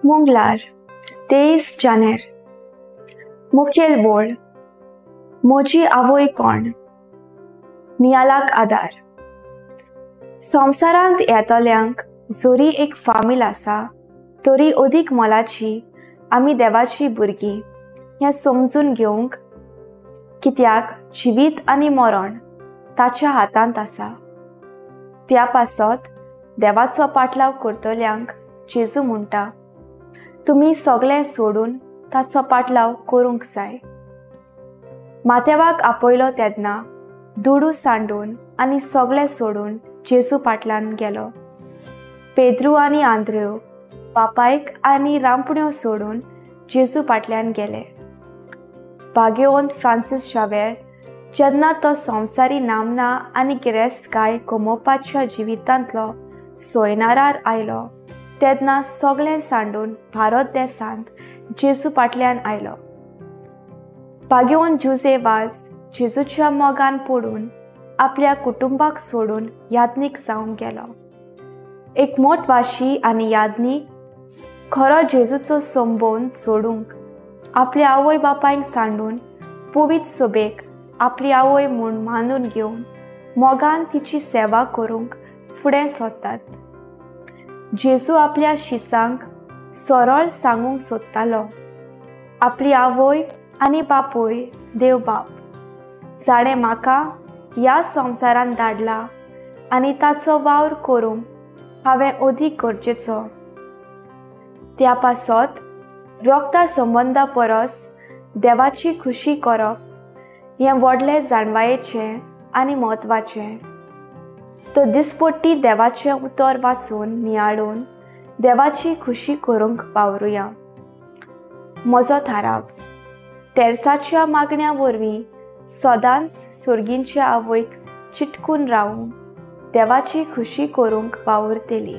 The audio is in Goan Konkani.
मंगळार 23 जानेर. मुखेल वळ म्हजी आवय कोण? नियालाक आदार. संवसारांत येतल्यांक जरी एक फामील आसा तरी अदीक मोलाची आमी देवाची भुरगीं हें समजून घेवंक, कित्याक जिवीत आनी मरण ताच्या हातांत आसा. त्या पासत देवाचो पाटलाव करतल्यांक जेजू म्हणटा, तुमी सगळें सोडून ताचो पाटलाव करूंक जाय. माथ्यावाक आपयलो तेन्ना दुडू सांडून आनी सगळें सोडून जेजू पाटल्यान गेलो. पेद्रू आनी आंद्रेव बापायक आनी रांपण्यो सोडून जेजू पाटल्यान गेले. भाग्यवंत फ्रांसीस शावेर जेन्ना तो संवसारी नामना आनी गिरेस्तकाय कमोवपाच्या जिवितांतलो सोयनारार आयलो तेन्ना सगळें सांडून भारत देशांत जेजू पाटल्यान आयलो. भाग्यवंत जुजे वाज जेजूच्या मोगान पडून आपल्या कुटुंबाक सोडून याज्ञीक जावंक गेलो. एक मोटवाशी आनी याज्ञीक खरो जेजूचो संबंद सोडूंक आपल्या आवय बापायक सांडून पवित्र सोबेक आपली आवय म्हूण मानून घेवन मोगान तिची सेवा करूंक फुडें सरतात. जेजू आपल्या शिसांक सरळ सांगूंक सोदतालो, आपली आवय आनी बापूय देव बाप जाणें म्हाका ह्या संवसारांत धाडला आनी ताचो वावर करूंक हांवें अदीक गरजेचो. त्या पासत रोगता संबंदा परस देवाची खुशी करप हें व्हडलें जाणवायेचें आनी म्हत्वाचें. तो दिसपट्टी देवाचें उतर वाचून नियाळून देवाची खुशी करूंक वावरुया. म्हजो थाराव तेर्साच्या मागण्या वरवीं सदांच सोर्गींच्या आवयक चिटकून रावून देवाची खुशी करूंक वावुरतली.